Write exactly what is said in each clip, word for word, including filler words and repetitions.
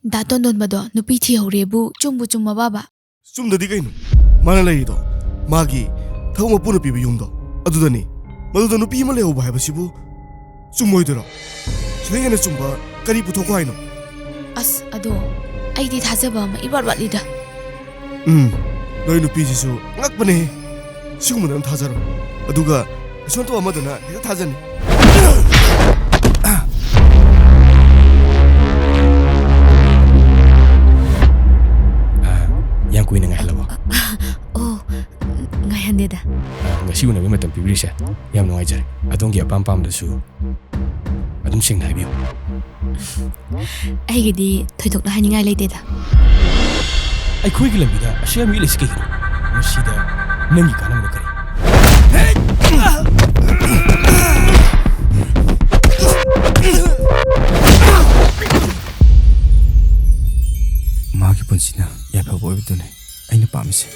ꯗꯥ ꯇꯣꯟꯗꯣꯟꯕꯗꯣ ꯅꯨꯄꯤ ꯊꯤꯍꯧꯔꯦꯕꯨ ꯆꯨꯝꯕꯨ ꯆꯨꯝꯃꯕꯕ? ꯆꯨꯝꯗꯗꯤ ꯀꯩꯅꯣ? ꯃꯥꯅ ꯂꯩꯔꯤꯗꯣ ꯃꯥꯒꯤ ꯊꯕꯛ ꯃꯄꯨꯅ ꯄꯤꯕ ꯌꯨꯝꯗꯣ ꯑꯗꯨꯗꯅꯤ꯫ ꯃꯗꯨꯗ ꯅꯨꯄꯤ ꯑꯃ ꯂꯩꯍꯧꯕ ꯍꯥꯏꯕꯁꯤꯕꯨ ꯆꯨꯝꯃꯣꯏꯗꯣꯏꯔꯣ? ꯁꯤꯗ ꯍꯦꯟꯅ ꯆꯨꯝꯕ ꯀꯔꯤ ꯄꯨꯊꯣꯛꯈꯣ ꯍꯥꯏꯅꯣ? ꯑꯁ, ꯑꯗꯣ ꯑꯩꯗꯤ ꯊꯥꯖꯕ ꯑꯃ ꯏꯋꯥꯠ ꯋꯥꯠꯂꯤꯗ꯫ ꯎꯝ, ꯅꯣꯏ ꯅꯨꯄꯤꯁꯤꯁꯨ ꯑꯉꯛꯄꯅꯦꯍꯦ꯫ ꯁꯤꯒꯨꯝꯕꯗ ꯑꯗꯨꯝ ꯊꯥꯖꯔꯣ꯫ ꯑꯗꯨꯒ ꯀꯩꯁꯨ ꯅꯠꯇꯕ ꯑꯃꯗꯅ ꯍꯦꯛꯇ ꯊꯥꯖꯅꯤ꯫ ꯑꯥ, ꯌꯥꯝ ꯀꯨꯏꯅ ꯉꯥꯏꯍꯜꯂꯕꯣ? ꯑꯣ, ꯉꯥꯏꯍꯟꯗꯦꯗ꯫ ꯑꯥ, ꯉꯁꯤ ꯎꯅꯕꯒꯤ ꯃꯇꯝ ꯄꯤꯕꯤꯔꯤꯁꯦ ꯌꯥꯝ ꯅꯨꯡꯉꯥꯏꯖꯔꯦ꯫ ꯑꯗꯣꯝꯒꯤ ꯑꯄꯥꯝ ꯄꯥꯝꯗꯁꯨ ꯑꯗꯨꯝ ꯁꯦꯡꯅ ꯍꯥꯏꯕꯤꯌꯨ꯫ ꯑꯩꯒꯤꯗꯤ ꯊꯣꯏꯗꯣꯛꯅ ꯍꯥꯏꯅꯤꯡꯉꯥꯏ ꯂꯩꯇꯦꯗ꯫ ꯑꯩꯈꯣꯏꯒꯤ ꯂꯝꯕꯤꯗ ꯑꯁꯨꯛ ꯌꯥꯝ ꯃꯤ ꯂꯩꯁꯤ ꯀꯩꯒꯤꯅꯣ? ꯃꯁꯤꯗ ꯅꯪꯒꯤ ꯀꯥꯟꯅꯕꯅ ꯀꯔꯤ? ꯃꯥꯒꯤ ꯄꯨꯟꯁꯤꯅ ꯌꯥꯏꯐꯕ ꯑꯣꯏꯕꯗꯨꯅꯤ ꯑꯩꯅ ꯄꯥꯝꯃꯤꯁꯦ꯫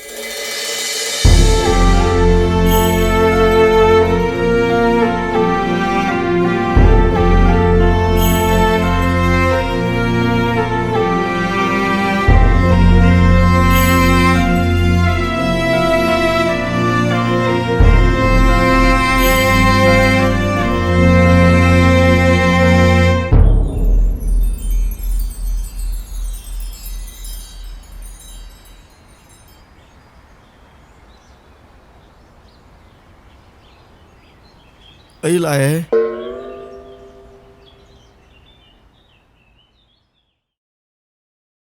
ꯑꯩ ꯂꯥꯛꯑꯦ꯫